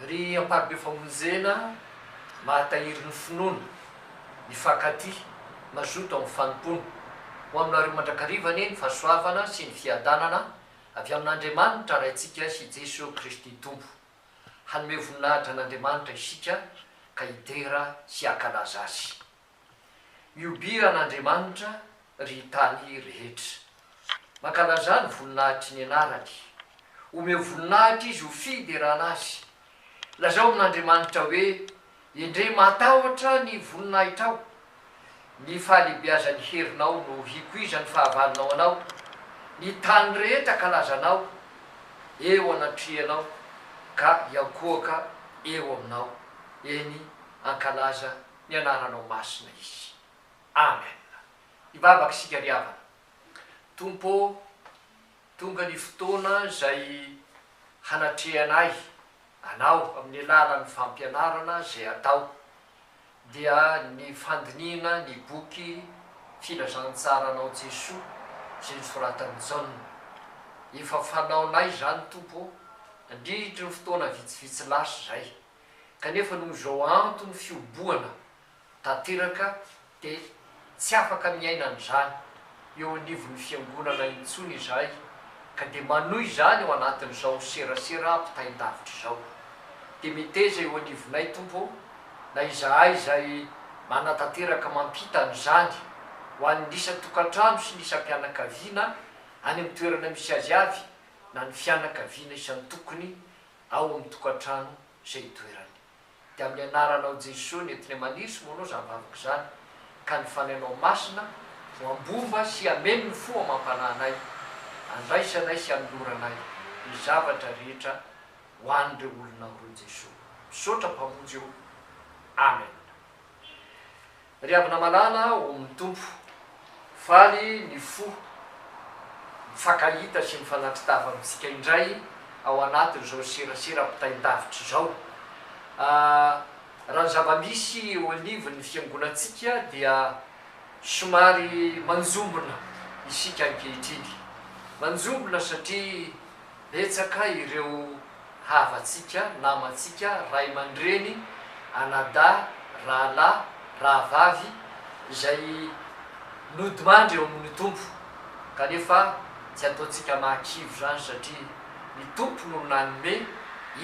Ry amparibe famonjena mahatahiry ny finoana, mifankatia, mazoto amin'ny fanompoana. Ho aminareo mandrakariva anie ny fahasoavana sy ny fiadanana avy amin'Andriamanitra Raintsika sy Jeso Kristy Tompo. Hanome voninahitra an'Andriamanitra isika ka hidera sy hankalaza Azy. Miobira an'Andriamanitra, ry tany rehetra. Mankalazà ny voninahitry ny anarany. Omeo voninahitra Izy ho fiderana Azy. Lazao amin'Andriamanitra hoe, Endrey mahatahotra ny voninahitrao! Ny fahalehibeazan'ny herinao no hikoizan'ny fahavalonao anao, ny tany rehetra hankalaza anao eo anatrehanao ka hiankohoka eo aminao, eny, hankalaza ny anaranao masina izy. Amen. Hivavaka isika ry havana. Tompo ô, tonga ny fotoana izay hanatrehanay Anao amin'ny alalan'ny fampianarana izay atao, dia ny fandinihina ny boky Filazantsaranao Jesoa izay nosoratan'i Jaona. Efa fanaonay izany Tompo ô, nandritry ny fotoana vitsivitsy lasa izay. Kanefa noho izao antony fihobohana tanteraka dia tsy afaka miaina an'izany eo anivon'ny fiangonana intsony izahay ka dia manohy izany ao anatin'izao serasera ampitain-davitra izao. Dia meteza eo anivonay Tompo ô, na izahay izay manatanteraka mampita an'izany ho an'ny isan-tokantrano sy ny isam-pianakaviana any amin'ny toerana misy azy avy na ny fianakaviana isan-tokony ao amin'ny tokantrano izay itoerany. Dia amin'ny anaranao Jesoa ny entinay maniry sy manao izany vavaka izany, ka ny Fanahinao Masina ho ambomba sy hameno ny fo amam-panahinay, andraisanay sy anoloranay ny zavatra rehetra ho an'ireo olonao ireo Jesoa. Misaotra Mpamonjy ô. Amen. Ry havana malala ao amin'ny Tompo, faly ny fo mifankahita sy mifanatri-tava amintsika indray ao anatin'izao serasera ampitain-davitra izao. Raha ny zava-misy eo anivon'ny fiangonantsika dia somary manjombona isika ankehitriny. Manjombona satria Betsaka ireo havantsika, namantsika, ray aman-dreny, anadahy, rahalahy, rahavavy izay nodimandry eo amin'ny Tompo. Kanefa tsy ataontsika mahakivy izany satria ny Tompo no nanome,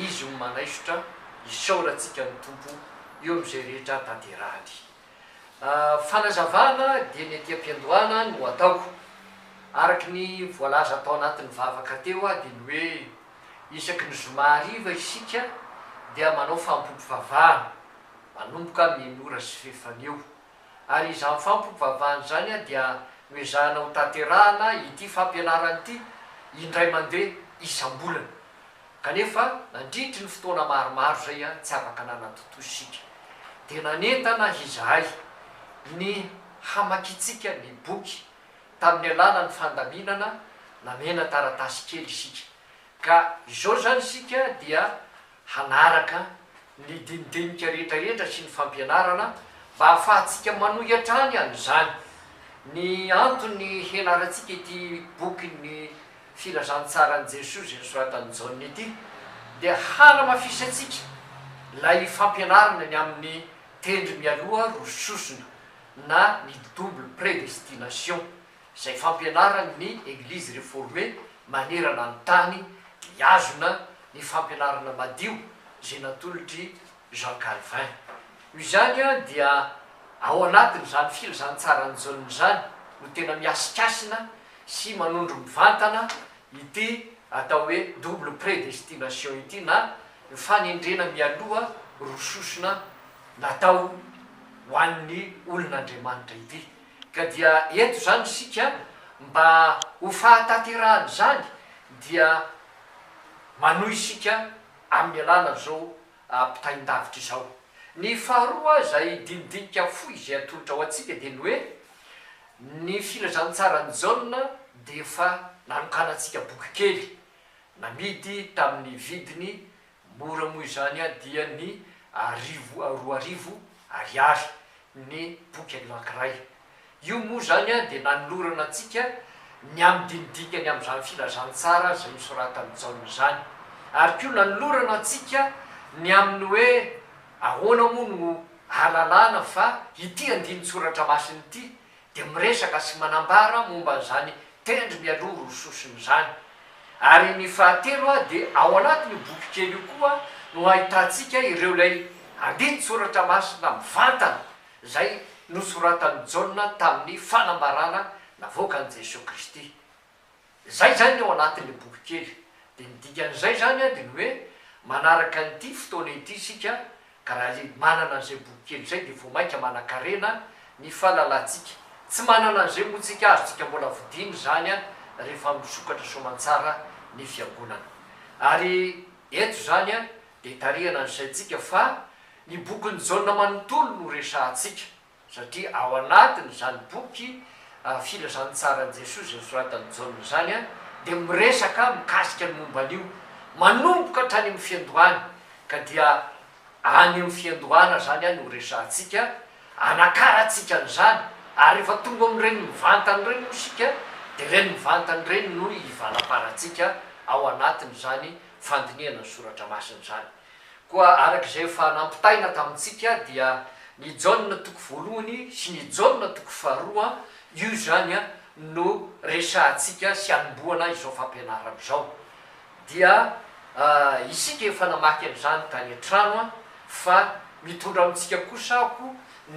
Izy no manaisotra, isaorantsika ny Tompo eo amin'izay rehetra tanterahany. Fanazavana dia ny aty am-piandohana no ataoko. Araka ny voalaza tao anatin'ny vavaka teo dia ny hoe isaky ny zoma hariva isika dia manao fampom-pivavahana, manomboka amin'ny ora sy fefany eo. Ary izany fampom-pivavahana izany dia noezahana ho tanterahana ity fampianarana ity indray mandeha isam-bolana. Kanefa nandritry ny fotoana maromaro izay tsy afaka nanatontosa isika, dia nanentana izahay ny hamakintsika ny boky tamin'ny alalan'ny fandaminana namena taratasy kely isika. Ka izao izany isika dia hanaraka ny dinidinika rehetrarehetra sy ny fampianarana mba hahafahantsika manohy hatrany an'izany. Ny antony hianarantsika ity bokin'ny Filazantsaran'i Jesoa izay nosoratan'i Jaona ity dia hanamafisantsika ilay fampianarana ny amin'ny tendry mialoha roa sosona na ny double prédestination izay fampianaran'ny Eglizy Reformée manerana ny tany mihazona ny fampianarana madio izay natolotr'i Jean Calvin. Noho izany dia ao anatin'izany filazantsaran'i Jaona izany no tena mihasikasina sy manondro mivantana ity atao hoe double prédestination ity na ny fanendrena mialoha roa sosona natao ho an'ny olon'Andriamanitra ity. Ka dia eto izany isika mba ho fahatanterahan'izany dia manohy isika amin'ny alalan'izao ampitain-davitra izao. Ny faharoa izay dinidinika fohy izay atolotra ho antsika dia ny hoe, ny Filazantsaran'i Jaona dia efa nanokanantsika boky kely, namidy tamin'ny vidiny mora moa izany dia ny arivo 2000 ariary ny boky anankiray. Io moa izany dia nanolorana antsika ny amin'ny dinidinika ny amin'izany filazantsara izay nosoratan'i Jaona izany, ary koa nanolorana antsika ny amin'ny hoe ahoana moa no ahalalana fa ity andinin-tsoratra masina ity dia miresaka sy manambara momba an'izany tendry mialoha roa sosona izany. Ary ny fahatelo dia ao anatin'io boky kely io koa no ahitantsika ireo ilay andinin-tsoratra masina mivantana izay nosoratan'i Jaona tamin'ny fanambarana navoakan'i Jesoa Kristy. Izay izany ny ao anatin'ilay boky kely. Dia ny dikan'izay izany dia ny hoe manaraka an'ity fotoana ity isika ka raha manana an'izay boky kely izay dia vao mainka manankarena ny fahalalantsika. Tsy manana an'izay moa tsika, azontsika mbola vidiana izany rehefa misokatra soamantsara ny fiangonana. Ary eto izany dia tarihana ny saintsika fa ny bokin'i Jaona manontolo no resahantsika. Satria ao anatin'izany boky Filazantsaran'i Jesoa izay nosoratan'i Jaona izany dia miresaka mikasika ny momba an'io manomboka hatrany amin'ny fiandohany ka dia any amin'ny fiandohana izany no resahantsika anakarantsika an'izany ary rehefa tonga amin'ireny mivantana ireny moa isika dia ireny mivantana ireny no hivalaparantsika ao anatin'izany fandinihana ny soratra masina izany. Koa araka izay efa nampitaina tamintsika dia ny Jaona toko voalohany sy ny Jaona toko faharoa io izany no resahantsika sy anombohana izao fampianarana izao. Dia isika efa namaky an'izany tany an-trano fa mitondra amintsika kosa aho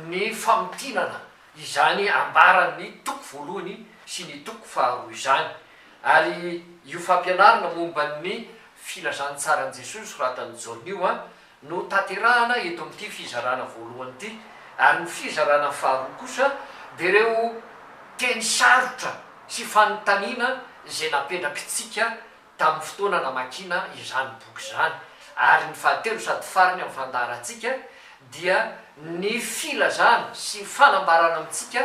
ny famintinana izany ambaran'ny toko voalohany sy ny toko faharoa izany. Ary io fampianarana momba ny Filazantsaran'i Jesoa nosoratan'i Jaona io no tanterahana eto amin'ity fizarana voalohany ity, ary ny fizarana faharoa kosa dia ireo teny sarotra sy fanontaniana izay napetrakitsika tamin'ny fotoana namakiana izany boky izany, ary ny fahatelo sady farany amin'ny fandaharantsika dia ny filazana sy fanambarana amintsika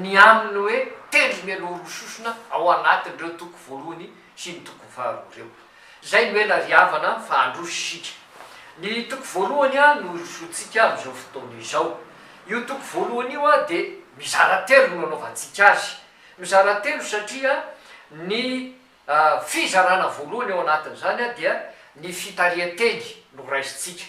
ny amin'ny hoe tendry mialoha roa sosona ao anatin'ireo toko voalohany sy ny toko faharoa ireo. Izay no ela ry havana fa handroso isika. Ny toko voalohany no hirosoantsika amin'izao fotoana izao. Io toko voalohany io dia mizara telo no anaovantsika azy. Mizara telo satria ny Fizarana voalohany ao anatin'izany dia ny fitarihan-teny no raisintsika,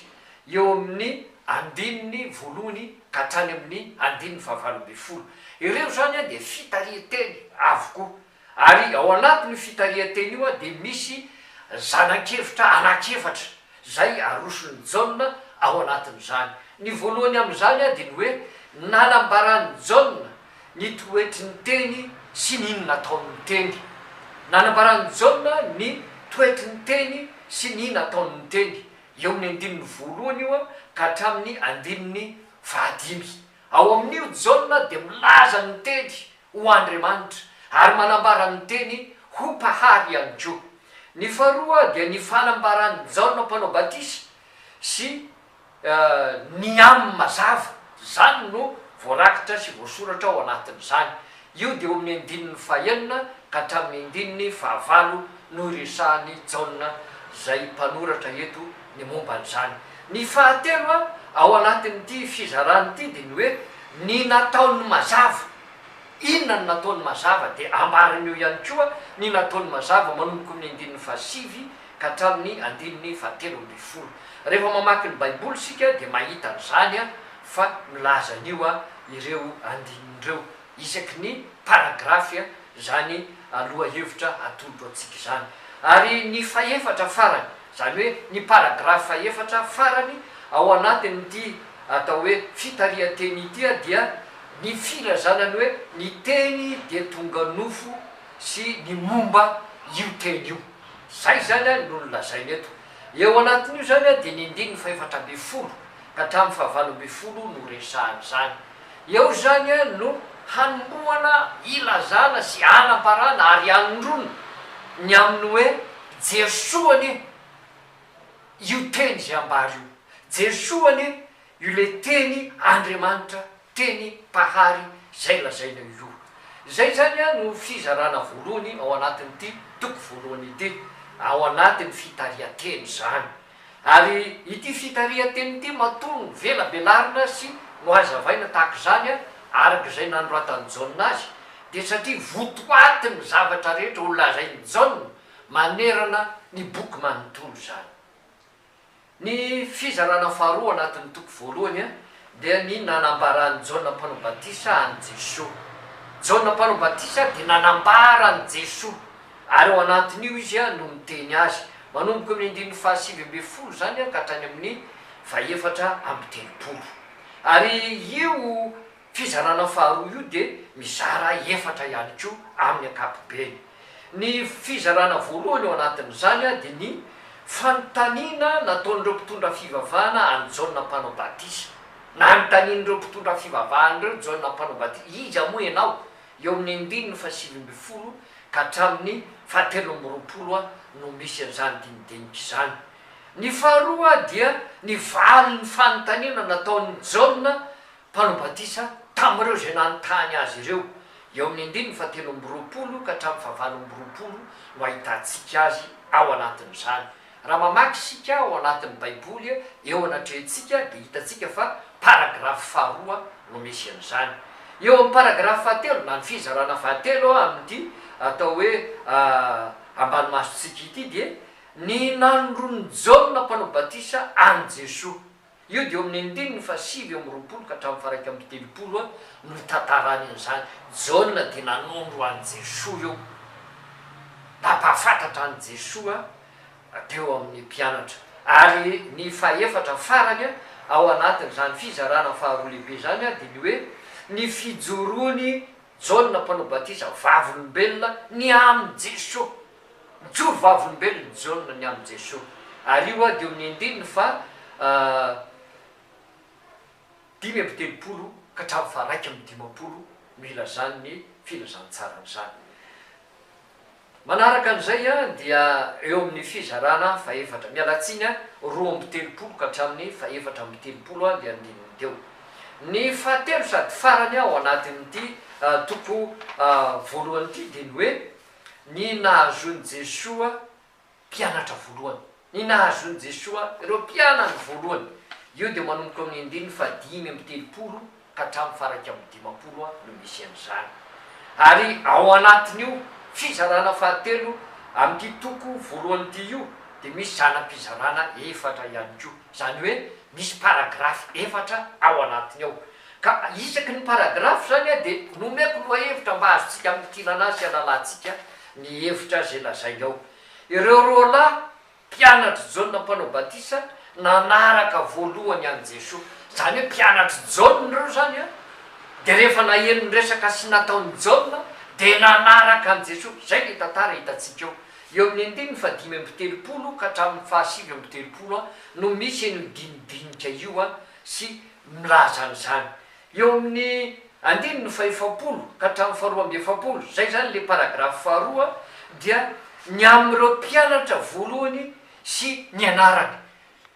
eo amin'ny andininy voalohany ka hatrany amin'ny andininy fahavalo ambin'ny folo. Ireo izany dia fitarihan-teny avokoa. Ary ao anatin'io fitarihan-teny io dia misy zanan-kevitra anankiefatra izay aroson'i Jaona ao anatin'izany. Ny voalohany amin'izany dia ny hoe nanambaran'i Jaona ny toetry ny Teny sy ny nataon'ny Teny. Nanambaran'i Jaona ny toetry ny Teny sy ny nataon'ny Teny, eo amin'ny andininy voalohany io ka hatramin'ny andininy fahadimy. Ao amin'io Jaona dia milaza ny Teny ho Andriamanitra ary manambara ny Teny ho Mpahary ihany koa. Ny faharoa dia ny fanambaran'i Jaona Mpanao Batisa sy Ny aminy mazava, izany no voarakitra sy voasoratra ao anatin'izany. Io dia eo amin'ny andininy fahenina ka hatramin'ny andininy fahavalo no iresahan'i Jaona izay mpanoratra eto ny momba an'izany. Ny fahatelo ao anatin'ity fizarana ity dia ny hoe ny nataony mazava. Inona no nataony mazava? Dia ambarany eo ihany koa ny nataony mazava manomboka amin'ny andininy fahasivy ka hatramin'ny andininy fahatelo ambin'ny folo. Rehefa mamaky ny Baiboly isika dia mahita an'izany fa milaza an'io ireo andininy ireo isaky ny paragrafy izany lohahevitra atolotro antsika izany. Ary ny fahefatra farany, izany hoe ny paragrafy fahefatra farany ao anatin'ity atao hoe fitarihan-teny ity dia ny filazana ny hoe ny Teny dia tonga nofo sy ny momba io Teny io. Izay izany no nolazainy eto. Eo anatin'io izany dia ny andininy fahefatra ambin'ny folo ka hatramin'ny fahavalo ambin'ny folo no resahana izany. Eo izany no hanombohana hilazana sy hanambarana ary hanondroana ny amin'ny hoe Jesoa anie io teny izay ambara io. Jesoa anie io ilay teny Andriamanitra Teny Mpahary izay lazaina io. Izay izany no fizarana voalohany ao anatin'ity toko voalohany ity, ao anatin'ny fitarihan-teny izany. Ary ity fitarihan-teny ity matoa novelabelarina sy nohazavaina tahaka izany araka izay nanoratan'i Jaona azy, dia satria votoatin'ny zavatra rehetra holazain'i Jaona manerana ny boky manontolo izany. Ny fizarana faharoa anatin'ny toko voalohany dia ny nanambaran'i Jaona Mpanao Batisa an'i Jesoa. Jaona Mpanao Batisa dia nanambara an'i Jesoa, ary ao anatin'io izy no miteny azy. Manomboka amin'ny andininy fahasivy ambin'ny folo izany ka hatrany amin'ny fahefatra amby telopolo. Ary io fizarana faharoa io dia mizara efatra ihany koa amin'ny ankapobeny. Ny fizarana voalohany ao anatin'izany dia ny fanontaniana nataon'ireo mpitondra fivavahana an'i Jaona Mpanao Batisa. Nanontanian'ireo mpitondra fivavahana ireo Jaona Mpanao Batisa, Iza moa ianao? Eo amin'ny andininy fahasivy ambin'ny folo ka hatramin'ny fahatelo amby roapolo no misy an'izany dinidinika izany. Ny faharoa dia ny valin'ny fanontaniana nataon'i Jaona Mpanao batisa tamin'ireo izay nanontany azy ireo. Eo amin'ny andininy fahatelo amby roapolo ka hatramin'ny fahavalo amby roapolo no ahitantsika azy ao anatin'izany. Raha mamaky isika ao anatin'ny Baiboly eo anatrehantsika dia hitantsika fa paragrafy faharoa no misy an'izany. Eo amin'ny paragrafy fahatelo na ny fizarana fahatelo amin'ity atao hoe ambany masontsika ity dia ny nanondroan'i Jaona Mpanao batisa an'i Jesoa. Io dia eo amin'ny andininy faha-29 ka hatramin'ny faha-31 no itantarany an'izany. Jaona dia nanondro an'i Jesoa eo, nampahafantatra an'i Jesoa teo amin'ny mpianatra. Ary ny fahefatra farany ao anatin'izany fizarana faharoa lehibe izany dia ny hoe ny fijoroan'i Jaona Mpanao Batisa vavolombelona ny amin'i Jesoa. Mijoro vavolombelona i Jaona ny amin'i Jesoa. Ary io dia eo amin'ny andininy faha 35 ka hatramin'ny faha 51 no ilazany ny filazantsarany izany. Manaraka an'izay dia eo amin'ny fizarana fahefatra, miala tsiny, 32 ka hatramin'ny faha-34 ilay andininy teo. Ny fahatelo sady farany ao anatin'ity toko voalohany ity dia ny hoe ny nahazoan'i Jesoa mpianatra voalohany. Ny nahazoan'i Jesoa ireo mpianany voalohany. Io dia manomboka amin'ny andininy faha-35 ka hatramin'ny faha-51 no misy an'izany. Ary ao anatin'io fizarana fahatelo amin'ity toko voalohany ity io dia misy zana-pizarana efatra ihany koa. Izany hoe misy paragrafy efatra ao anatiny ao. Ka isaky ny paragrafy izany dia nomeko lohahevitra mba azontsika amintinana azy sy halalantsika ny hevitra izay lazainy ao. Ireo roalahy mpianatr'i Jaona Mpanao Batisa nanaraka voalohany an'i Jesoa. Izany hoe mpianatr'i Jaona ireo izany an, dia rehefa naheno ny resaka sy nataon'i Jaona dia nanaraka an'i Jesoa. Izay ilay tantara hitantsika eo. Eo amin'ny andininy faha-35 ka hatramin'ny faha-39 no misy an'io dinidinika io sy milaza an'izany. Eo amin'ny andininy fahefapolo ka hatramin'ny faharoa amby efapolo, izay izany ilay paragrafy faharoa, dia ny amin'ireo mpianatra voalohany sy ny anarany.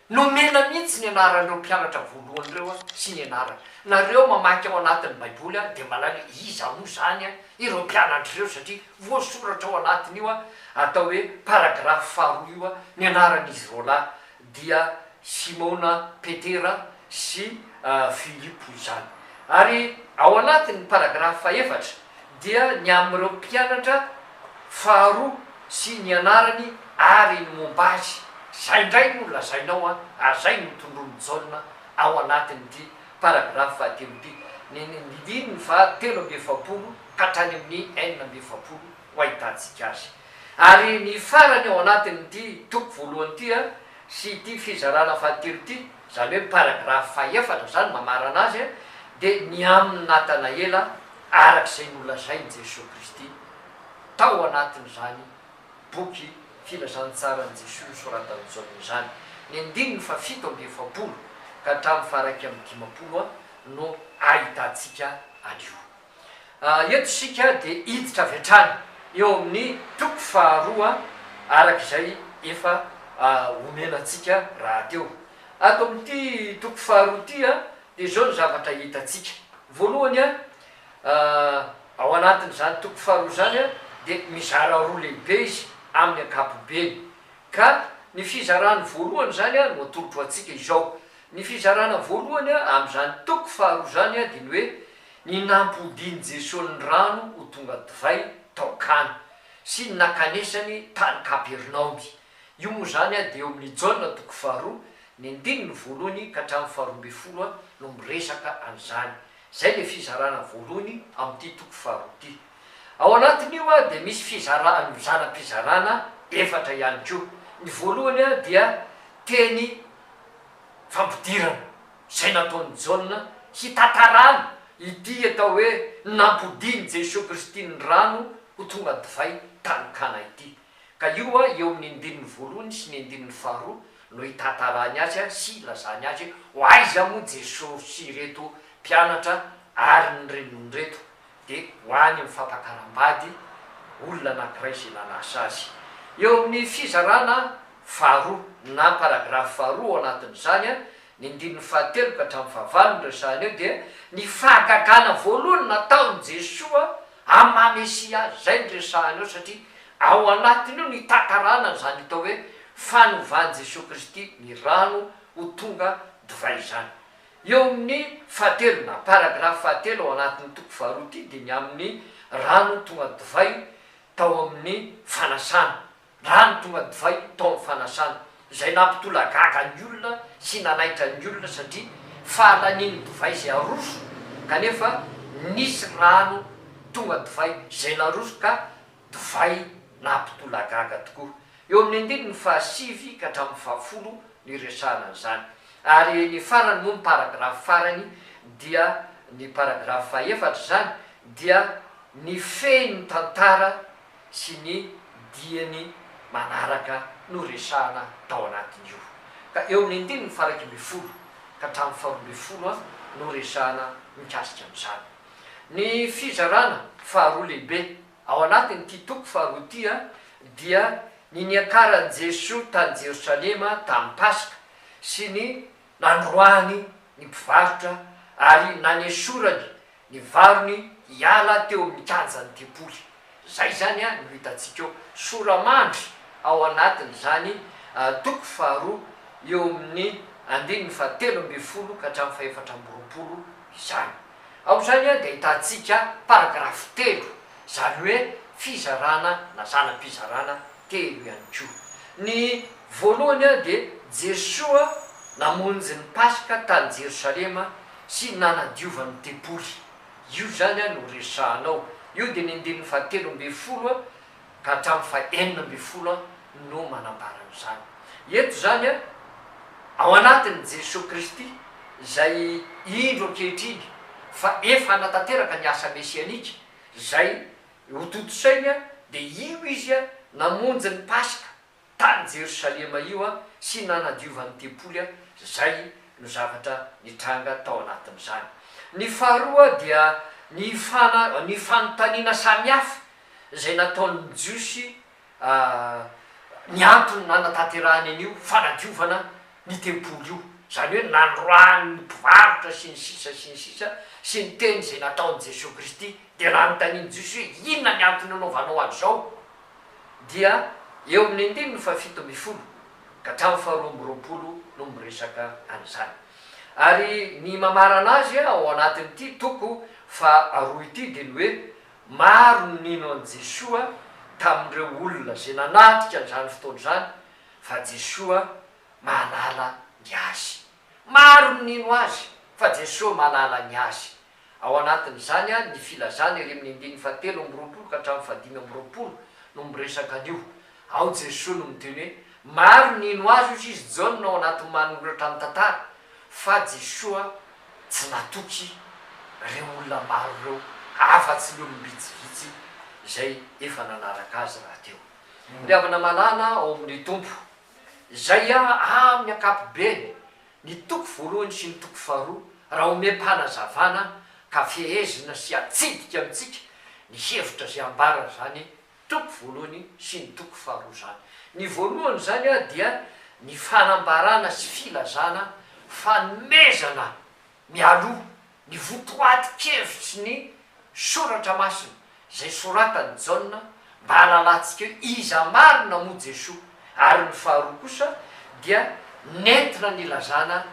Nomena mihitsy ny anaran'ireo mpianatra voalohany ireo sy ny anarany. Nareo mamaky ao anatin'ny Baiboly dia mahalala hoe iza moa izany ireo mpianatra ireo satria voasoratra ao anatin'io atao hoe paragrafy faharoa io ny anaran'izy roalahy dia Simona Petera sy Filipo izany. Ary ao anatin'ny paragrafy fahefatra dia ny amin'ireo mpianatra faharoa sy ny anarany ary ny momba azy. Izay indray no lazaina ao ary izay no tondroin'i Jaona ao anatin'ity paragrafy fahatelo ity, ny andininy faha-43 ka hatrany amin'ny 46 ho ahitantsika azy. Ary ny farany ao anatin'ity toko voalohany ity sy ity fizarana fahatelo ity, izany hoe paragrafy fahefatra izany mamarana azy, dia ny amin'i Natanaela araka izay nolazain'i Jesoa Kristy tao anatin'izany boky Filazantsaran'i Jesoa nosoratan'i Jaona izany. Ny andininy faha-47 ka hatramin'ny faha-51 no ahitantsika an'io. Eto isika dia hiditra avy hatrany eo amin'ny toko faharoa araka izay efa omena antsika rahateo. Ato amin'ity toko faharoa ity dia izao ny zavatra hitantsika. Voalohany, ao anatin'izany toko faharoa izany dia mizara roa lehibe izy amin'ny ankapobeny. Ka ny fizarany voalohany izany no atolotro antsika izao. Ny fizarana voalohany amin'izany toko faharoa izany dia ny hoe Ny nampodian'i Jesoa ny rano ho tonga divay tao Kana, sy ny nankanesany tany Kapernaomy. Io moa izany dia eo amin'ny Jaona toko faharoa, Ny andininy voalohany ka hatramin'ny faharoambinifolo no miresaka an'izany. Izay ilay fizarana voalohany amin'ity toko faharoa ity. Ao anatin'io dia misy fizara, zana-pizarana efatra ihany koa. Ny voalohany dia teny fampidirana izay nataon'i Jaona hitantarana ity atao hoe nampodian'i Jesoa Kristy ny rano ho tonga divay tany Kana ity. Ka io eo amin'ny andininy voalohany sy ny andininy faharoa no hitantarany azy sy hilazany azy ho aiza moa Jesoa sy ireto mpianatra ary ny reniny ireto dia ho any amin'ny fampakaram-bady olona anankiray izay nanasa azy. Eo amin'ny fizarana faharoa na paragrafy faharoa ao anatin'izany, ny andininy fahatelo ka hatramin'ny fahavalo no resahina eo dia ny fahagagana voalohany nataon'i Jesoa amin'ny maha Mesia azy, izay no resahina eo satria ao anatin'io no itantarana an'izany atao hoe fanovan'i Jesoa Kristy ny rano ho tonga divay izany. Eo amin'ny fahatelo na paragrafy fahatelo ao anatin'ny toko faharoa ity dia ny amin'ny rano tonga divay tao amin'ny fanasana. Rano tonga divay tao amin'ny fanasana, izay nampitolagaga ny olona sy nanaitra ny olona satria fahalanian'ny divay izay aroso kanefa nisy rano tonga divay izay naroso ka divay nampitolagaga tokoa. Eo amin'ny andininy fahasivy ka hatramin'ny fahafolo no iresahana an'izany. Ary ny farany moa ny paragrafy farany dia ny paragrafy fahefatra izany dia ny fehin'ny tantara sy ny diany manaraka no resahana tao anatin'io. Ka eo amin'ny andininy faha-11 ka hatramin'ny faha-12 no resahana mikasika an'izany. Ny fizarana faharoa lehibe ao anatin'ity toko faharoa ity dia ny niakaran'i Jesoa tany Jerosalema tamin'ny Paska sy ny nandroahany ny mpivarotra ary nanesorany ny varony hiala teo amin'ny kianjan'ny tempoly. Izay izany no hitantsika eo. Sora-mandry ao anatin'izany toko faharoa eo amin'ny andininy fahatelo ambinifolo ka hatramin'ny fahefatra amby roapolo izany. Ao izany dia ahitantsika paragrafy telo, izany hoe fizarana na zana-pizarana telo ihany koa. Ny voalohany dia Jesoa namonjy ny Paska tany Jerosalema sy nanadiovany ny tempoly. Io izany no resahana ao. Io dia ny andininy fahatelo ambinifolo ka hatramin'ny fahenina ambinifolo no manambara an'izany. Eto izany, ao anatin'i Jesoa Kristy izay indro ankehitriny fa efa hanatanteraka ny asa mesianika izay hotontosainy dia io Izy namonjy ny Paska tany Jerosalema io sy nanadiovany tempoly, izay no zavatra nitranga tao anatin'izany. Ny faharoa dia ny fana ny fanontaniana samihafa izay nataon'ny Jiosy ny antony nanatanterahany an'io fanadiovana ny tempoly io, izany hoe nandroahany ny mpivarotra sy ny sisa sy ny sisa sy ny teny izay nataon'i Jesoa Kristy, dia nanontanian'ny Jiosy hoe inona ny antony anaovanao an'izao? Dia eo amin'ny andininy fahafito ambinifolo ka hatramin'ny faharoa amby roapolo no miresaka an'izany. Ary ny mamarana azy ao anatin'ity toko faharoa ity dia ny hoe maro ny nino an'i Jesoa tamin'ireo olona izay nanatrika an'izany fotoana izany fa Jesoa mahalala ny azy. Maro ny nino azy fa Jesoa mahalala ny azy. Ao anatin'izany ny filazana ery amin'ny andininy fahatelo amby roapolo ka hatramin'ny fahadimy amby roapolo no miresaka an'io. Ao Jesoa no miteny hoe, Maro ny nino azy hozy izy Jaona ao anatin'ny manoratra ny tantara fa Jesoa tsy natoky ireo olona maro ireo afa-tsy ny olom-bitsivitsy izay efa nanaraka azy rahateo. Ry havana malala ao amin'ny Tompo, izay amin'ny ankapobeny Ny toko voalohany sy ny toko faharoa raha omem-panazavana ka fehezina sy atsidika amintsika ny hevitra izay ambaran'izany toko voalohany sy ny toko faharoa izany. Ny voalohany izany dia ny fanambarana sy filazana fanomezana mialoha ny votoatin-kevitry ny Soratra Masina izay soratan'i Jaona mba hahalalantsika hoe iza marina moa Jesoa, ary ny faharoa kosa dia nentina nilazana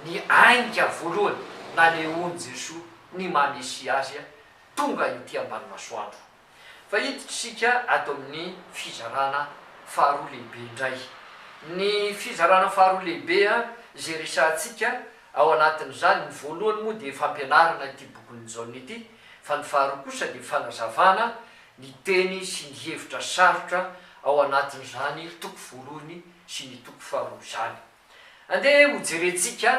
ny ainga voalohany nanehoan'i Jesoa ny maha Mesia Azy tonga ety ambany masoandro. Fa hiditra isika ato amin'ny fizarana faharoa lehibe indray. Ny fizarana faharoa lehibe. izay resahantsika ao anatin'izany, ny voalohany moa dia fampianarana ity bokin'i Jaona ity, fa ny faharoa kosa dia fanazavana ny teny sy ny hevitra sarotra ao anatin'izany toko voalohany sy ny toko faharoa izany. Andeha hojerentsika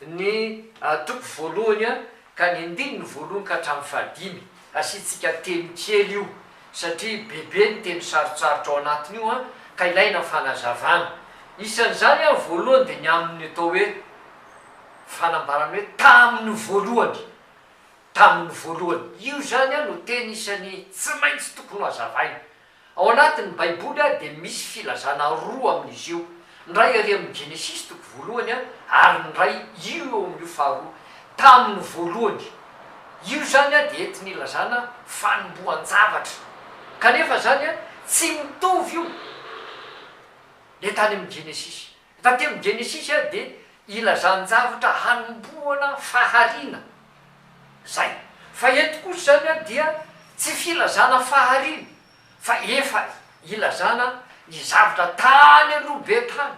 ny toko voalohany ka ny andininy voalohany ka hatramin'ny fahadimy. Asiantsika teny kely io satria bebe ny teny sarotsarotra ao anatin'io ka ilaina fanazavana. Isan'izany voalohany dia ny amin'ny atao hoe fanambarana hoe tamin'ny voalohany. Tamin'ny voalohany. Io izany no teny isan'ny tsy maintsy tokony ho hazavaina. Ao anatin'ny Baiboly dia misy filazana roa amin'izy io, ny iray ary amin'ny Genesisy toko voalohany ary ny iray io eo amin'io faharoa, tamin'ny voalohany. Io izany dia entina ilazana fanombohan-javatra. Kanefa izany tsy mitovy io le tany amin'ny Genesisy. Taty amin'ny Genesisy dia ilazan-javatra hanombohana fahariana izay. Fa eto kosa izany dia tsy filazana fahariana fa efa ilazana ny zavatra tany aloha be tany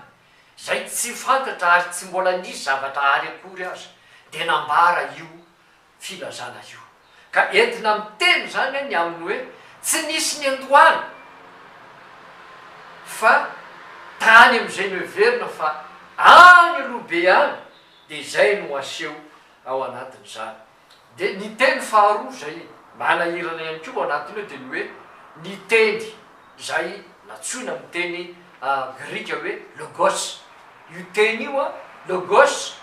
izay tsy fantatra ary tsy mbola nisy zavatra ary akory aza dia nambara io filazana io. Ka entina miteny izany ny amin'ny hoe tsy nisy niandohana fa tany amin'izay noheverina fa any aloha be any dia izay no aseho ao anatin'izany. Dia ny teny faharoa izay manahirana ihany koa ao anatin'io dia ny hoe ny teny izay nantsoina amin'ny teny grika hoe logos. Io teny io, logos,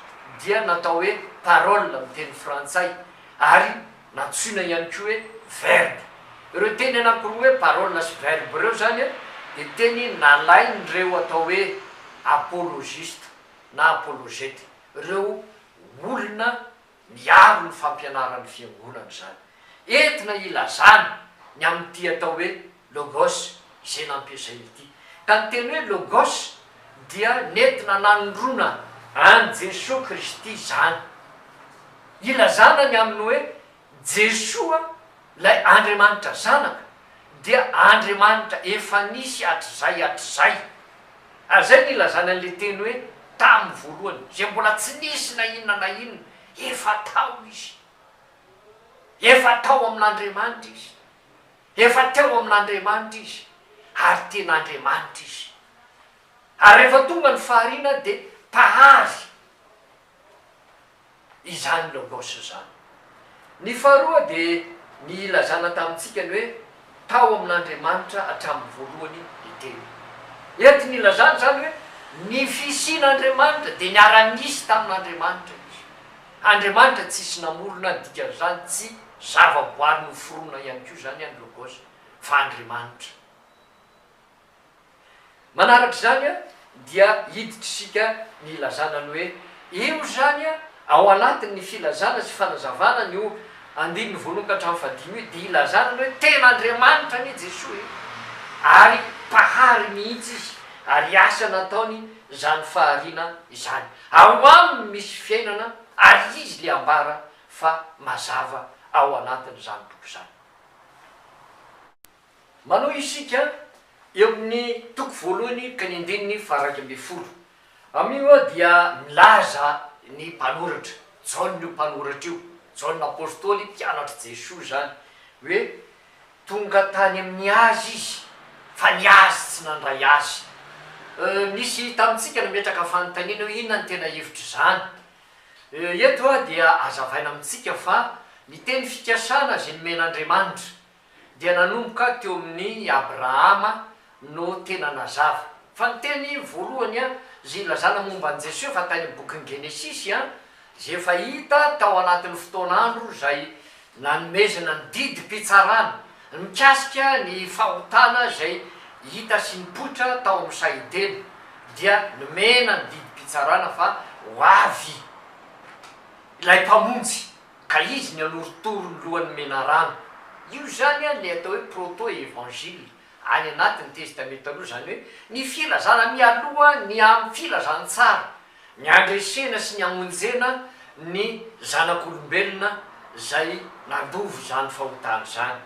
dia natao hoe parole amin'ny teny frantsay ary nantsoina ihany koa hoe verbe. Ireo teny anankiroa hoe parole sy verbe ireo izany dia teny nalain'ireo atao hoe apologiste na apologète, ireo olona miaro ny fampianaran'ny Fiangonana izany. Entina ilazana ny amin'ity atao hoe Logos izay nampiasaina ity. Ka ny teny hoe Logos dia nentina nanondroana an'i Jesoa Kristy izany. Ilazana ny amin'ny hoe Jesoa ilay Andriamanitra Zanaka dia Andriamanitra efa nisy hatrizay hatrizay. Ary izay no ilazana an'ilay teny hoe tamin'ny voalohany, izay mbola tsy nisy na inona na inona, efa tao Izy. Efa tao amin'Andriamanitra Izy. Efa teo amin'Andriamanitra Izy, ary tena Andriamanitra Izy. Ary rehefa tonga ny fahariana dia Mpahary. izany logos izany. Ny faharoa dia ny ilazana tamintsika ny hoe tao amin'Andriamanitra hatramin'ny voalohany ny Teny. Eto ny ilazana izany hoe ny fisian'Andriamanitra dia niara-nisy tamin'Andriamanitra Izy. Andriamanitra tsisy namorona, ny dikan'izany tsy zavaboary noforonina ihany koa izany ny logos fa Andriamanitra. Manaraka izany dia hiditra isika ny hilazana ny hoe io izany ao anatin'ny filazana sy fanazavana an'io andininy voalohany ka hatramin'ny fahadimy io dia hilazana ny hoe tena Andriamanitra anie Jesoa e! ary Mpahary mihitsy Izy ary asa nataony izany fahariana izany. Ao aminy misy fiainana ary Izy le ambara fa mazava ao anatin'izany boky izany. Manohy isika eo amin'ny toko voalohany ka ny andininy faha-11. Amin'io dia milaza ny mpanoratra, Jaona io mpanoratra io, Jaona Apostoly mpianatr'i Jesoa izany, hoe tonga tany amin'ny azy izy fa ny azy tsy nandray azy. Nisy tamintsika nametraka fanontaniana hoe inona no tena hevitr'izany. Eto dia hazavaina amintsika fa ny teny fikasana izay nomen'Andriamanitra dia nanomboka teo amin'i Abrahama no tena nazava. Fa ny teny voalohany izay ilazana momba an'i Jesoa efa tany amin'ny bokin'ny Genesisy, izay efa hita tao anatin'ny fotoan'andro izay nanomezana ny didim-pitsarana mikasika ny fahotana izay hita sy nipoitra tao amin'ny saha Edena, dia nomena ny didim-pitsarana fa ho avy ilay Mpamonjy. Ka izy ny hanorotoro ny lohan'ny menarana. Io izany an ilay atao hoe proto-évangile any anatin'ny Testamenta Taloha, izany hoe ny filazana mialoha ny amin'ny filazantsara, ny handresena sy ny hamonjena ny zanak'olombelona izay nandova izany fahotana izany.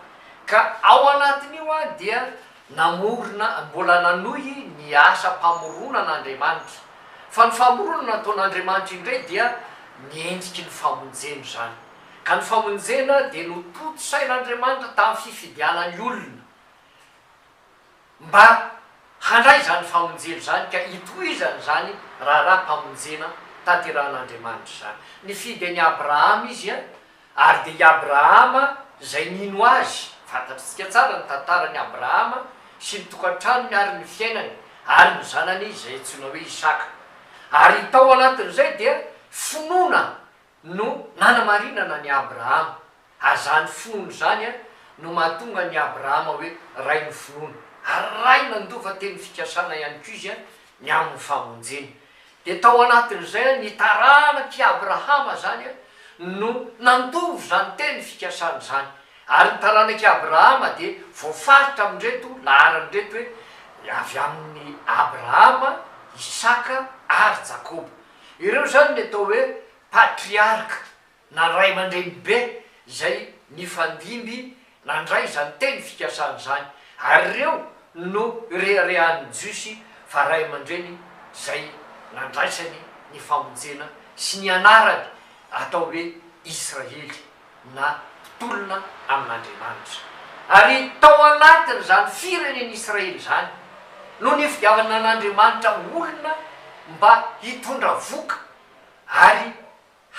Ka ao anatin'io an dia namorona, mbola nanohy ny asam-pamoronana Andriamanitra. Fa ny famoronana nataon'Andriamanitra indray dia ny endriky ny famonjena izany. Ka ny famonjena dia notontosain'Andriamanitra tamin'ny fifidianany olona mba handray izany famonjena izany ka hitohizany izany raharaham-pamonjena tanterahan'Andriamanitra izany. Nifidy an'i Abrahama Izy Ary dia i Abrahama izay nino azy, fantatritsika tsara ny tantaran'i Abrahama sy ny tokantranony ary ny fiainany ary ny zanany izay antsoina hoe Isaka. Ary tao anatin'izay dia finoana no nanamarinana an'i Abrahama. Ary izany finoana izany no mahatonga an'i Abrahama hoe rain'ny finoana. Ary ray nandova teny fikasana ihany koa izy ny amin'ny famonjena. Dia tao anatin'izay ny taranak'i Abrahama izany no nandova izany teny fikasana izany. Ary ny taranak'i Abrahama dia voafaritra amin'ireto laharana ireto hoe avy amin'i Abrahama, Isaka ary Jakoba. Ireo izany ny atao hoe patriarka. na ray aman-dreny be izay nifandimby nandray izany teny fikasana izany, ary ireo no ireharehan'ny Jiosy fa ray aman-dreny izay nandraisany ny famonjena sy ny anarany atao hoe Israely na mpitolona amin'Andriamanitra. Ary tao anatin'izany firenen'Israely izany no nifidiavana an'Andriamanitra olona mba hitondra voka ary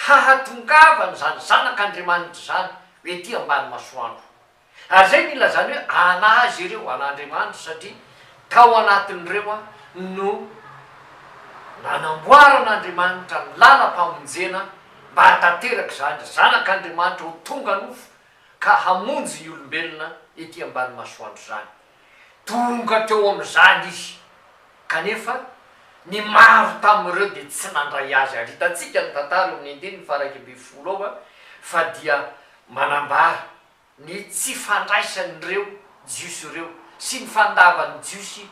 hahatongavany izany Zanak'Andriamanitra izany ho ety ambany masoandro. Ary izay no ilazany hoe an'Azy ireo, an'Andriamanitra, satria tao anatin'ireo no nanamboaran'Andriamanitra ny lalam-pamonjena mba hahatanteraka izany Zanak'Andriamanitra ho tonga nofo ka hamonjy ny olombelona ety ambany masoandro izany. Tonga teo amin'izany izy, kanefa ny maro tamin'ireo dia tsy nandray azy. Ary hitantsika ny tantara eo amin'ny andininy faha-11 ao fa dia manambara ny tsy fandraisan'ireo Jiosy ireo sy ny fandavan'ny Jiosy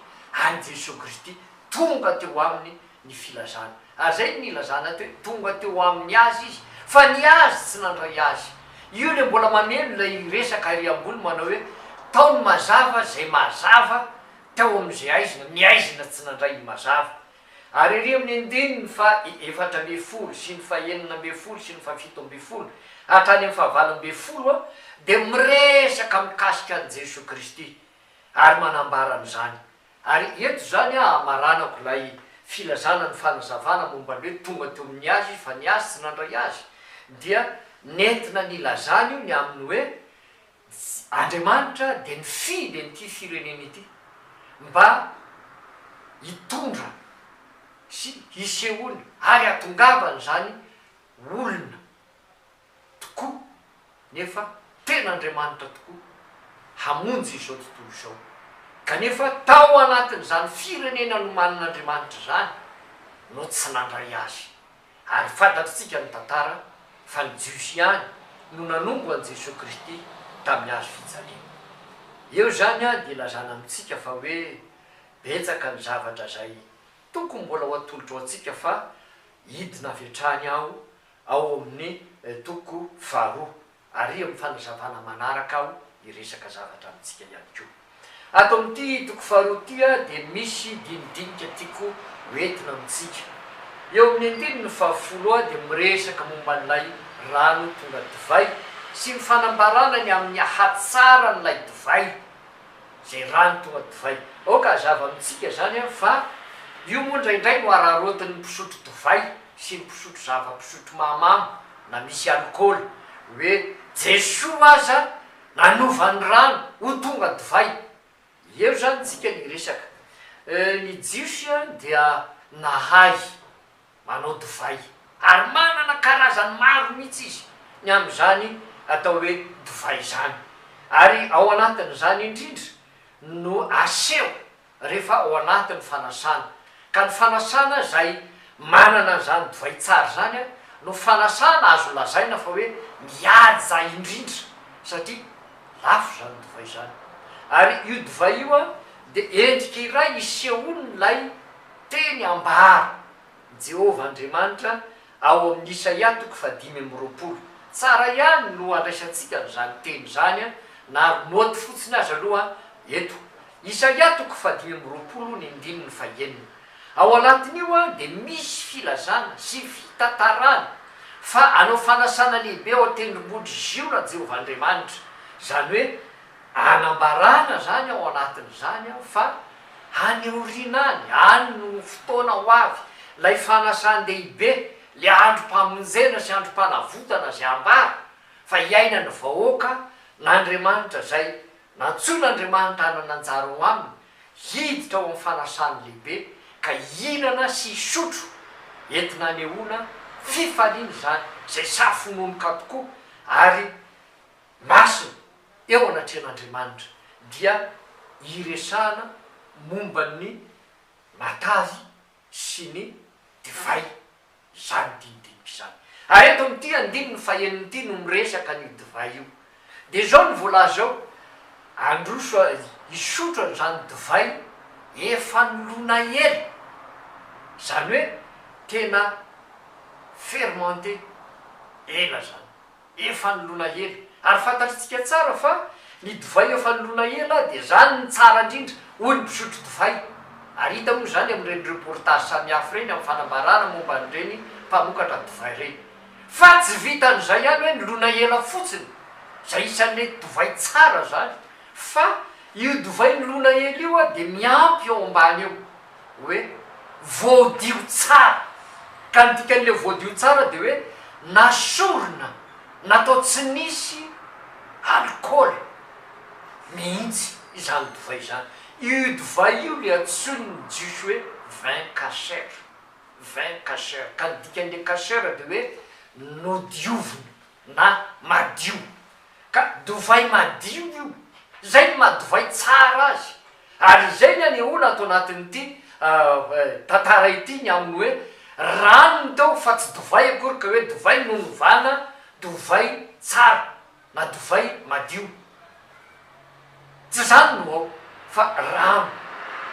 an'i Jesoa Kristy tonga teo aminy ny filazana. Ary izay no nilazana ato hoe tonga teo aminy azy izy, fa ny azy tsy nandray azy. Io ilay mbola mameno ilay resaka ery ambony manao hoe tao ny mazava izay mazava tao amin'izay aizina, ny aizina tsy nandray ny mazava. Ary ery amin'ny andininy faha 14 sy ny faha 16 sy ny faha 17 hatrany amin'ny faha 18 dia miresaka mikasika an'i Jesoa Kristy ary manambara an'izany. Ary eto izany aho hamaranako ilay filazana ny fanazavana momba ny hoe tonga teo amin'ny azy izy fa ny azy tsy nandray azy dia nentina nilazana io ny amin'ny hoe Andriamanitra dia nifidy an'ity firenena ity mba hitondra sy hisehoany ary hatongavany izany olona tokoa nefa tena Andriamanitra tokoa hamonjy izao tontolo izao. Kanefa tao anatin'izany firenena nomanin'Andriamanitra izany no tsy nandray Azy. Ary fantatritsika ny tantara fa ny Jiosy ihany no nanombo an'i Jesoa Kristy tamin'ny hazo fijaliana. Eo izany dia ilazana amintsika fa hoe betsaka ny zavatra izay tokony mbola ho atolotra ho antsika fa hidina avy hatrany aho ao amin'ny toko faharoa, ary amin'ny fanazavana manaraka aho hiresaka zavatra amintsika ihany koa. Ato amin'ity toko faharoa ity dia misy dinidinika tiako ho entina amintsika. Eo amin'ny andininy fahafolo dia miresaka momba an'ilay rano tonga divay sy ny fanambarana ny amin'ny hatsaran'ilay divay. Izay rano tonga divay. Aoka hazava amintsika izany fa io moa indraindray no araraotin'ny mpisotro divay sy ny mpisotro zava-pisotro mahamamo na misy alikaola, hoe Jesoa aza nanova ny rano ho tonga divay. Eo izany tsika ny hiresaka. Ny Jiosy dia nahay manao divay ary manana karazany maro mihitsy izy ny amin'izany atao hoe divay izany. Ary ao anatin'izany indrindra no aseho rehefa ao anatin'ny fanasana. Ka ny fanasana izay manana an'izany divay tsara izany no fanasana azo lazaina fa hoe mihaja indrindra satria lafo izany divay izany. Ary io divay io dia endrika iray isehoan'ilay teny ambara Jehovah Andriamanitra ao amin'ny Isaia toko fahadimy amby 20. Tsara ihany no andraisantsika an'izany teny izany na note fotsiny aza aloha eto. Isaia toko fahadimy amby 20 ny andininy fahenina. Ao anatin'io dia misy filazana sy fitantarana fa hanao fanasana lehibe ao an-tendrombohitr'i Ziona Jehovah Andriamanitra. Izany hoe anambarana izany ao anatin'izany fa any aoriana any, any no fotoana ho avy, ilay fanasan-dehibe, ilay androm-pamonjena sy androm-panavotana izay ambara fa hiainan'ny vahoaka n'Andriamanitra izay Nantsoin'Andriamanitra hanana anjara ao aminy, hiditra ao amin'ny fanasany lehibe ka hihinana sy hisotro, entina hanehoana fifaliana izany, izay safononoka tokoa ary masina eo anatrehan'Andriamanitra, dia hiresahana momba ny matavy sy ny divay. izany dinidinika izany. Ary eto amin'ity andininy fahenina ity no miresaka an'io divay io. Dia izao no voalaza ao, Handroso hisotro an'izany divay efa nilona ela, izany hoe tena fermenté ela izany. Efa nilona ela. Ary fantatritsika tsara fa ny divay efa nilona ela dia izany no tsara indrindra, hoy ny mpisotro divay. Ary hita moa izany amin'ireny reportage samihafa ireny amin'ny fanambarana momba an'ireny mpamokatra divay ireny. Fa tsy vitan'izay ihany hoe nilona ela fotsiny, izay isan'ilay divay tsara izany, fa io divay nilona ela io dia miampy eo ambany eo. hoe voadio tsara, ka ny dikan'ilay voadio tsara dia hoe nasorina, natao tsy nisy alikaola mihitsy izany divay izany. Io divay io ilay antsoin'ny Jiosy hoe vin kasher, vin kasher, ka ny dikan'ilay kasher dia hoe nodiovina na madio. Ka dovay madio io. Izay no maha dovay tsara azy. Ary izay ny anehoana ato anatin'ity tantara ity ny amin'ny hoe rano ny teo fa tsy dovay akory ka hoe dovay no novana dovay tsara na dovay madio. Tsy izany no ao fa rano.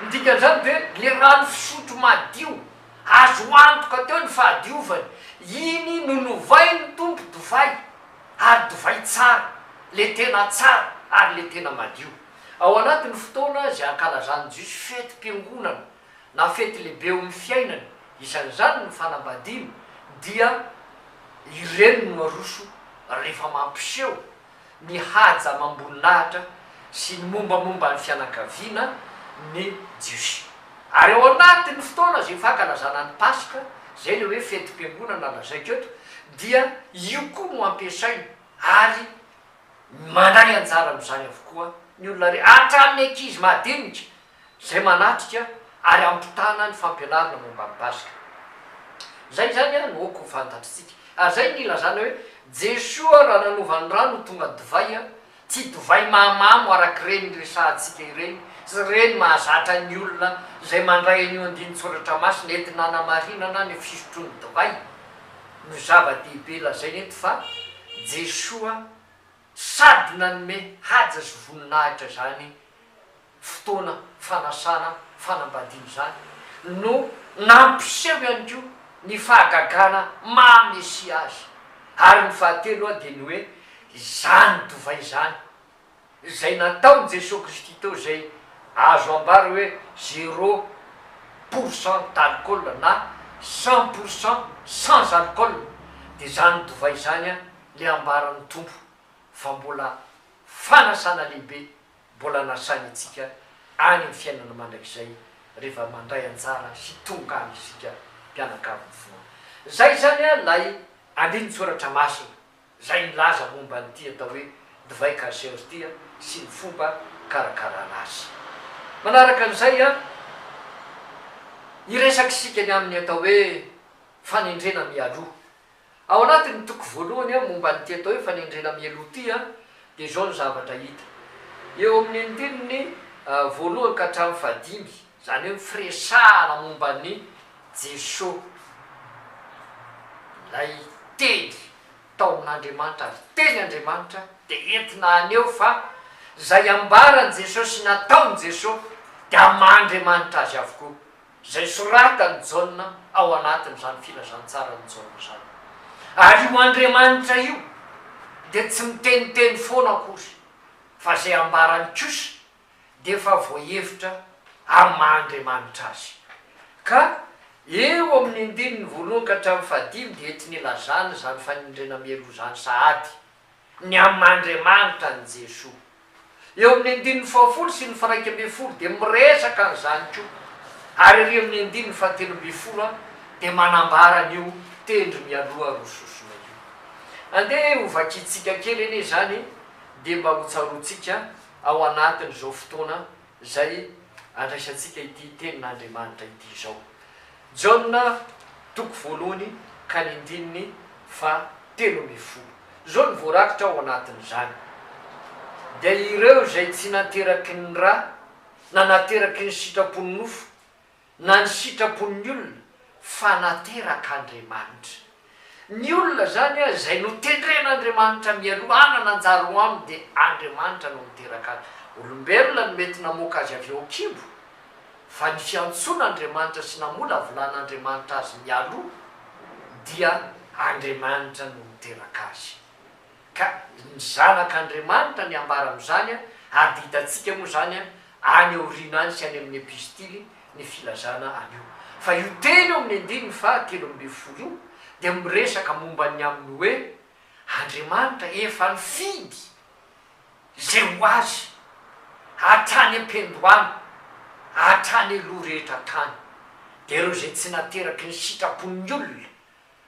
Ny dikan'izany dia le rano fisotro madio, azo antoka teo ny fahadiovany, iny no novain'ny Tompo divay, ary divay tsara, le tena tsara ary le tena madio. Ao anatin'ny fotoana izay ankalazan'ny Jiosy fetim-piangonana na fety lehibe eo amin'ny fiainany, isan'izany ny fanambadiana, dia ireny no aroso rehefa mampiseho ny haja amam-boninahitra sy ny mombamomba ny fianakaviana ny Jiosy. Ary ao anatin'ny fotoana izay fankalazana ny Paska, izay ilay hoe fetim-piangonana lazaiko eto, dia io koa no ampiasaina ary mandray anjara amin'izany avokoa ny olona rehetra, hatramin'ny ankizy madinika izay manatrika ary ampitana ny fampianarana momba ny Paska. Izay izany no aoka ho fantatritsika. Ary izay no nilazana hoe, Jesoa raha nanova ny rano ho tonga divay, tsy divay mahamamo araka ireny resahantsika ireny, sy ireny mahazatra ny olona izay mandray an'io andinin-tsoratra masina entina hanamarinana ny fisotroany divay no zava-dehibe lazaina eto fa Jesoa sady nanome haja sy voninahitra izany fotoana fanasana fanambadiana izany no nampiseho ihany koa ny fahagagana maha Mesia azy. Ary ny fahatelo dia ny hoe izany divay izany izay nataon'i Jesoa Kristy teo izay azo ambara hoe zéro pour cent d'alcool na 100% sans alcool dia izany divay izany ilay ambaran'ny Tompo fa mbola fanasana lehibe mbola nasainy antsika any amin'ny fiainana mandrakizay rehefa mandray anjara sy tonga any isika mpianakavin'ny finoana. Izay izany ilay andinin-tsoratra masina izay milaza momba an'ity atao hoe divay kasher ity sy ny fomba karakarana azy. Manaraka an'izay, hiresaka isika ny amin'ny atao hoe fanendrena mialoha. Ao anatin'ny toko voalohany momba an'ity atao hoe fanendrena mialoha ity dia izao ny zavatra hita. Eo amin'ny andininy voalohany ka hatramin'ny fahadimy, izany hoe ny firesahana momba an'i Jesoa, ilay Teny tao amin'Andriamanitra ary Teny Andriamanitra, dia entina haneho fa izay ambaran'i Jesoa sy nataon'i Jesoa dia maha Andriamanitra Azy avokoa. Izay soratan'i Jaona ao anatin'izany filazantsaran'i Jaona izany. Ary io Andriamanitra io dia tsy miteniteny foana akory, fa izay ambarany kosa dia efa voahevitra amin'ny maha Andriamanitra Azy. Ka eo amin'ny andininy voalohany ka hatramin'ny fahadimy dia entiny ilazana izany fanendrena mialoha izany sahady ny amin'Andriamanitra an'i Jesoa. Eo amin'ny andininy fahafolo sy ny faha-11 dia miresaka an'izany koa, ary ery amin'ny andininy faha-13 dia manambara an'io tendry mialoha roa sosona io. Andeha hovakintsika kely anie izany dia mba hotsaroantsika ao anatin'izao fotoana izay andraisantsika ity tenin'Andriamanitra ity izao. Jaona toko voalohany ka ny andininy faha 13. Izao no voarakitra ao anatin'izany, Dia ireo izay tsy nateraky ny ra, na nateraky ny sitrapon'ny nofo, na ny sitrapon'ny olona, fa naterak'Andriamanitra. Ny olona izany izay notendren'Andriamanitra mialoha hanana anjara ho aminy dia Andriamanitra no niteraka azy. Olombelona no mety namoaka azy avy ao an-kibo, fa ny fiantsoan'Andriamanitra sy namolavolan'Andriamanitra azy mialoha dia Andriamanitra no niteraka azy. Ka ny zanak'Andriamanitra ny ambara amin'izany ary dia hitantsika moa izany any aoriana any sy any amin'ny epistily ny filazana an'io. Fa io teny eo amin'ny andininy faha 13 io dia miresaka momba ny amin'ny hoe Andriamanitra efa nifidy izay ho azy hatrany am-piandohana, hatrany aloha rehetra tany, dia ireo izay tsy nateraky ny sitrapon'ny olona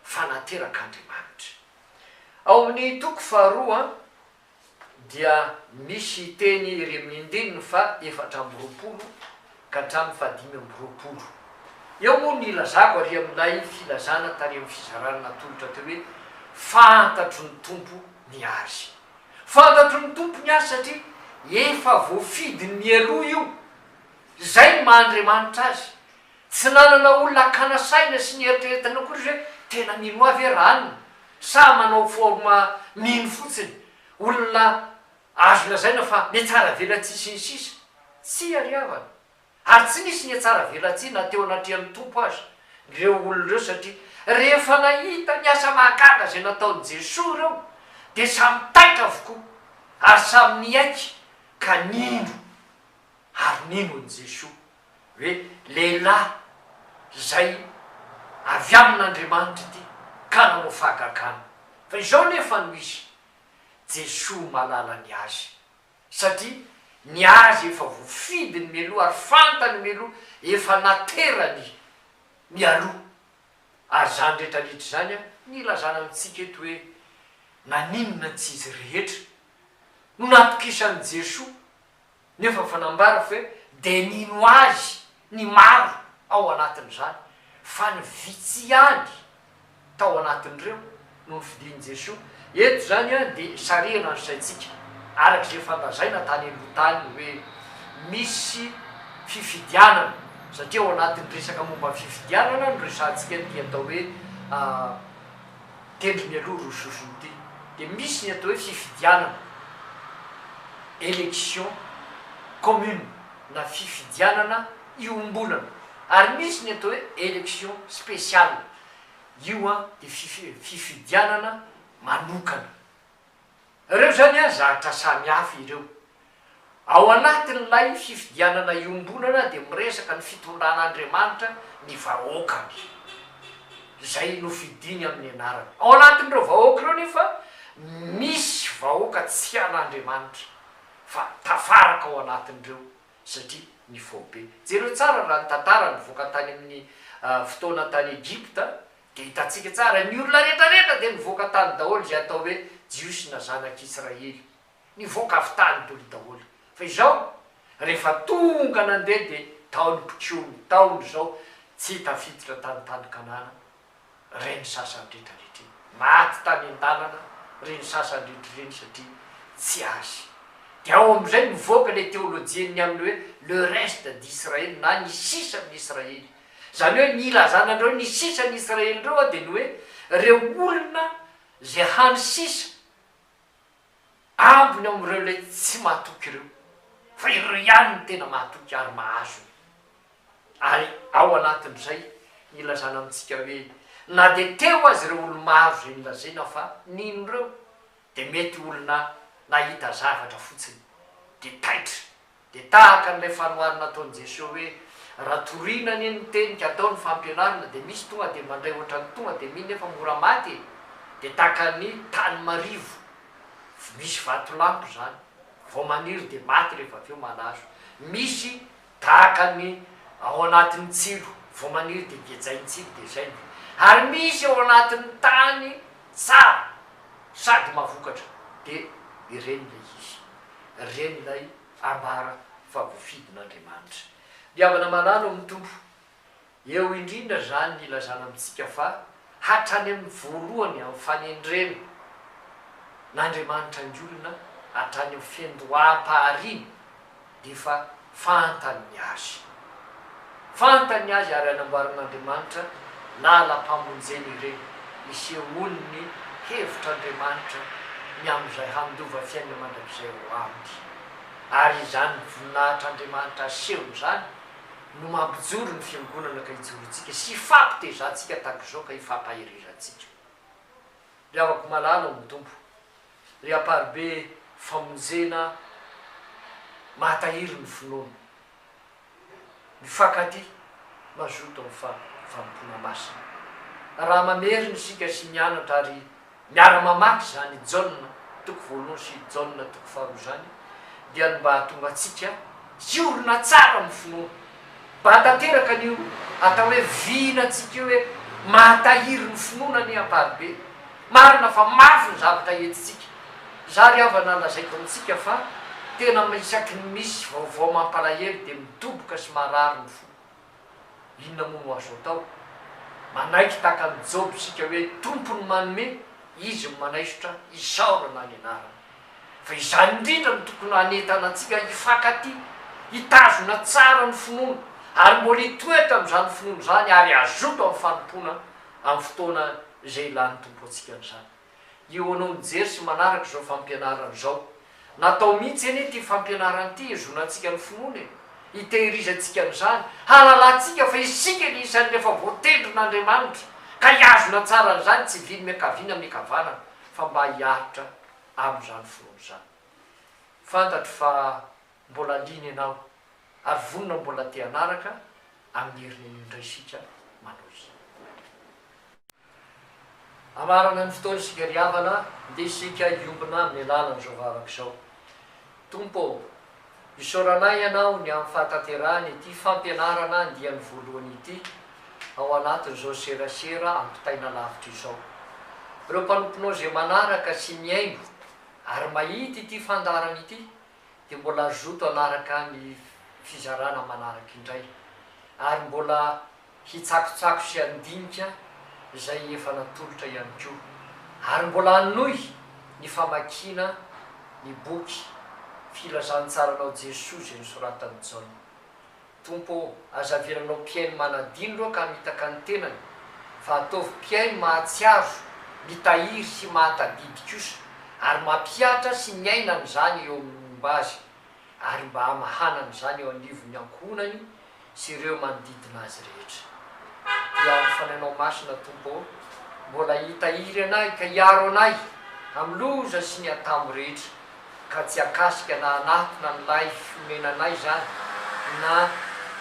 fa naterak'Andriamanitra. Ao amin'ny toko faharoa dia misy teny ery amin'ny andininy faha 24 ka hatramin'ny faha 25. Eo moa ny ilazako ary amin'ilay filazana tany amin'ny fizarana natolotra teo hoe fantatro ny Tompo ny azy. Fantatro ny Tompo ny azy satria efa voafidiny mialoha io. Izay no maha Andriamanitra azy. Tsy nanana olona hakana saina sy nieritreretana akory izy hoe tena mino ahy ve ranona sa manao forme mino fotsiny, olona azo lazaina fa mihatsara velatsihy sy ny sisa Tsia ry havana. Ary tsy nisy nihatsara velatsihy na teo anatrehan'ny Tompo aza ireo olona ireo satria rehefa nahita ny asa mahagaga izay nataon'i Jesoa ireo dia samy taitra avokoa ary samy niaiky ka nino ary nino an'i Jesoa hoe lehilahy izay avy amin'Andriamanitra ity ka nanao fahagagana. Fa izao nefa no izy, Jesoa mahalala ny azy, satria ny azy efa voafidiny mialoha ary fantany mialoha, efa naterany mialoha. Ary izany rehetra rehetra izany no ilazana amintsika eto hoe naninona tsy izy rehetra no natokisan'i Jesoa Nefa efa nambara fa hoe dia nino azy ny maro ao anatin'izany, fa ny vitsy ihany tao anatin'ireo no nofidin'i Jesoa. Eto izany dia sarihana ny saintsika, araka izay efa nolazaina tany aloha tany hoe misy fifidianana, satria ao anatin'ny resaka momba ny fifidianana no resahantsika ity atao hoe Tendry mialoha roa sosony ity dia misy ny atao hoe fifidianana, élection commune na fifidianana iombonana ary misy ny atao hoe élection spéciale, io an dia fifidianana manokana. Ireo izany an zavatra samy hafa ireo. Ao anatin'ilay fifidianana iombonana dia miresaka ny fitondran'Andriamanitra ny vahoakany, izay nofidiny amin'ny anarany. Ao anatin'ireo vahoaka ireo nefa misy vahoaka tsy an'Andriamanitra fa tafaraka ao anatin'ireo satria ny faobe. Jereo tsara raha ny tantara nivoaka tany amin'ny fotoana tany Egypta dia hitantsika tsara, ny olona rehetra rehetra dia nivoaka tany daholo izay atao hoe Jiosy na zanak'Israely. Nivoaka avy tany dolo daholo. Fa izao, rehefa tonga nandeha dia tao ny mpikomy, tao ny izao, tsy tafiditra tany tany Kanana ireny sasany rehetra rehetra iny. Maty tany an-dalana ireny sasany rehetra ireny satria tsy azy. Dia ao amin'izay mivoaka ilay teolojian'ny amin'ny hoe le reste d'Israël na ny sisa amin'i Israely. Izany hoe ny ilazana an'ireo ny sisa an'i Israely ireo dia ny hoe ireo olona izay hany sisa Ambiny ao amin'ireo ilay tsy mahatoky ireo, fa ireo ihany no tena mahatoky ary mahazo ny. Ary ao anatin'izay ny ilazana amintsika hoe na dia teo aza ireo olo-maro izay nolazaina fa nino ireo, dia mety olona nahita zavatra fotsiny dia taitra, dia tahaka an'ilay fanoharana nataon'i Jesoa hoe. Raha torina anie ny teny ka atao ny fampianarana dia misy tonga dia mandray ohatran'ny tonga dia mino nefa mora maty e! Dia tahaka ny tany marivo misy vatolampy izany, vao maniry dia maty rehefa avy eo malazo. Misy tahaka ny ao anatin'ny tsilo, vao maniry dia gejain'ny tsilo dia izay ny. Ary misy ao anatin'ny tany tsara sady mahavokatra dia ireny ilay izy, ireny ilay ambara fa voafidin'Andriamanitra. Ry havana malala ao amin'ny Tompo, eo indrindra izany ny ilazana amintsika fa hatrany amin'ny voalohany amin'ny fanendrena n'Andriamanitra ny olona hatrany amin'ny fiandoham-pahariana dia efa fantany ny azy. Fantany ny azy ary anamboaran'Andriamanitra lalam-pamonjena ireny isehoan'ny hevitr'Andriamanitra ny amin'izay handova fiainana mandrakizay ao aminy. Ary izany voninahitr'Andriamanitra asehony izany no mampijoro ny Fiangonana ka ijoroantsika sy ifampitezantsika tahaka izao ka ifampaherezantsika. Ry havako malala ao amin'ny Tompo, ry amparibe famonjena mahatahiry ny finoana, mifankatia, mazoto amin'ny fanompoana masina. Raha mamerina isika sy mianatra ary miara-mamaky izany Jaona toko voalohany sy Jaona toko faharoa izany dia ny mba hahatonga antsika hiorina tsara amin'ny finoana. Mba hahatanteraka an'io atao hoe vinantsika io hoe mahatahiry ny finoana anie Amparibe. Marina fa mafy ny zavatra entintsika. Za ry havana lazaiko amintsika fa tena isaky ny misy vaovao mampalahelo dia midoboka sy marary ny fo. Inona moa no azo atao? Manaiky tahaka an'i Joba isika hoe Tompo no manome, Izy no manaisotra, isaorana ny anarany. Fa izany indrindra no tokony hanentana antsika hifankatia, hitazona tsara ny finoana, ary mbola hitoetra amin'izany finoana izany ary hazoto amin'ny fanompoana amin'ny fotoana izay ilan'ny Tompo antsika an'izany. Io anao mijery sy manaraka izao fampianarana izao. Natao mihitsy anie ity fampianarana ity hihazonantsika ny finoana e! Hitehirizantsika an'izany, hahalalantsika fa isika ny isan'ny efa voatendrin'Andriamanitra ka hihazona tsara an'izany tsy hivily miankavia na miankavanana fa mba hiaritra amin'izany finoana izany. Fantatro fa mbola liana ianao ary vonona mbola te hanaraka amin'ny heriny anio indray isika manohy. Hamarana ny fotoana isika ry havana, ndeha isika hiombona amin'ny alalan'izao vavaka izao. Tompo ô, isaoranay Ianao ny amin'ny fahatanterahana ity fampianarana andiany voalohany ity ao anatin'izao serasera ampitaina lavitra izao. Ireo mpanomponao izay manaraka sy mihaino ary mahita ity fandaharana ity dia mbola hazoto hanaraka ny fizarana manaraka indray ary mbola hitsakotsako sy handinika izay efa natolotra ihany koa ary mbola hanohy ny famakiana ny boky Filazantsaranao Jesoa izay nosoratan'i Jaona. Tompo ô, aza avelanao mpihaino manadino ireo ka hamitaka ny tenany, fa ataovy mpihaino mahatsiaro, mitahiry sy mahatadidy kosa, ary mampihatra sy miaina an'izany eo amin'ny momba azy, ary mba hamahana an'izany eo anivon'ny ankohonany sy ireo manodidina azy rehetra. Dia ny Fanahinao Masina, Tompo ô, mbola hitahiry anay ka hiaro anay amin'ny loza sy ny atambo rehetra, ka tsy hakasika na hanatona ny lay fonenanay izany na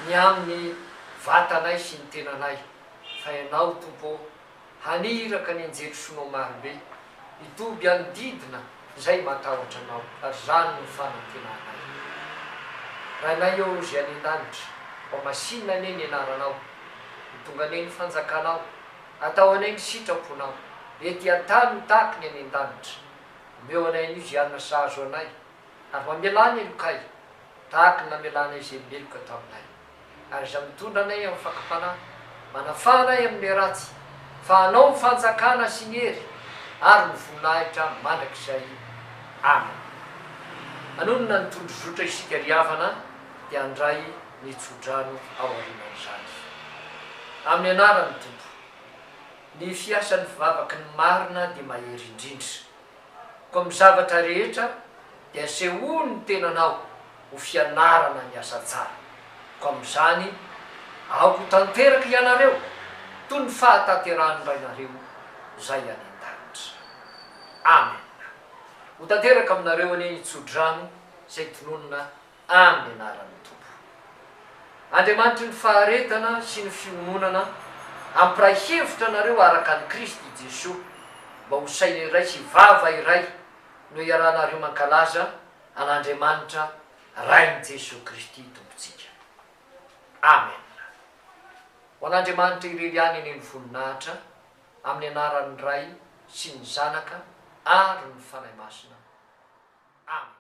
ny amin'ny vatanay sy ny tenanay, fa Ianao, Tompo ô, haniraka ny anjely soanao marobe hitoby hanodidina izay matahotra Anao, ary izany no fanantenanay. Rainay ô izay any an-danitra, hohamasinina anie ny anaranao, ho tonga anie ny fanjakanao, atao anie ny sitraponao, ety an-tany ho tahaky ny any an-danitra. Omeo anay anio izay hanina sahazo anay, ary mamelà ny helokay, tahaka ny namelanay izay meloka taminay. Ary aza mitondra anay amin'ny fakam-panahy, manafaha anay amin'ny ratsy, fa Anao ny fanjakana sy ny hery ary ny voninahitra mandrakizay. Amen. Hanonona ny tondrozotra isika ry havana dia handray ny tsodrano aorianan'izany. Amin'ny anaran'ny Tompo. Ny fiasan'ny fivavaky ny marina dia mahery indrindra. Koa amin'ny zavatra rehetra dia asehoy ny tenanao ho fianarana ny asa tsara. Koa amin'izany, aoka ho tanteraka ianareo, toy ny fahatanterahan'ny Rainareo izay any an-danitra. Amena. Ho tanteraka aminareo anie ny tsodrano izay tononina amin'ny anaran'ny Tompo. Andriamanitry ny faharetana sy ny fiononana, hampiray hevitra anareo araka an'i Kristy Jesoa, mba ho saina iray sy vava iray no iarahanareo mankalaza an'Andriamanitra Rain'i Jesoa Kristy Tompontsika. Amen. Ho an'Andriamanitra irery ihany anie ny voninahitra, amin'ny anaran'ny Ray sy ny Zanaka ary ny Fanahy Masina. Amen.